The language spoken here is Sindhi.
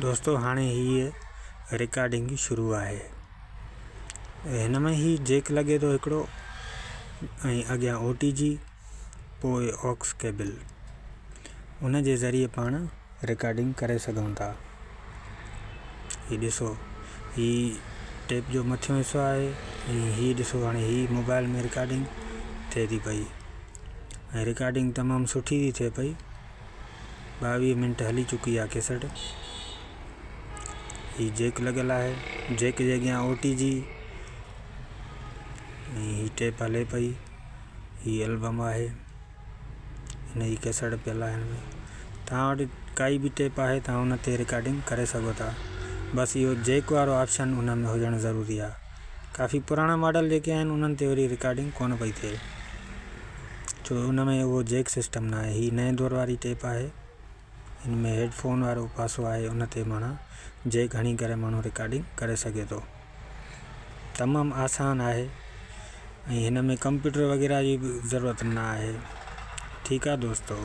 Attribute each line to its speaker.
Speaker 1: دوستو هاڻي هيء رڪارڊنگ شروع آهي. هن ۾ هي جيڪ لڳي ٿو هڪڙو ۽ اڳيان او ٽي جي پوء آڪس ڪيبل ان جي ذريعي پاڻ رڪارڊنگ ڪري سگهون ٿا. هي ڏسو هي ٽيپ جو مٿيون حصو آهي ۽ هي ڏسو هاڻي هي موبائل ۾ رڪارڊنگ ٿئي ٿي پئي ۽ رڪارڊنگ تمام سٺي ٿي ٿئي پئي. 22 منٽ هلي چڪي آ ڪيسٽ. هي جيڪ لڳل آهي جيڪ جي اڳيان او ٽي جي ۽ هي ٽيپ هلي پئي هي البم آهي هن جي ڪيسٽ پيل آهي هن ۾ توهان وٽ ڪائي به ٽيپ آهي توهان ان تي رڪارڊنگ ڪري سگهو ٿا بس اهو جيڪ وارو آپشن ان ۾ هجڻ ضروري آهي ڪافي پراڻا ماڊل جيڪي آهن انهن تي وري رڪارڊنگ ڪونه پئي ٿئي ڇو ان ۾ اهو جيڪ سسٽم نه آهي هي نئين دور واري ٽيپ آهي هن ۾ هيڊ فون وارو پاسو آهي ان تي معنيٰ جيڪ هڻي ڪري ماڻهو رڪارڊنگ ڪري سگهي ٿو تمام آسان آهي ۽ هن ۾ ڪمپيوٽر وغيره جي به ضرورت نه آهي ٺيڪ آهي دوستو.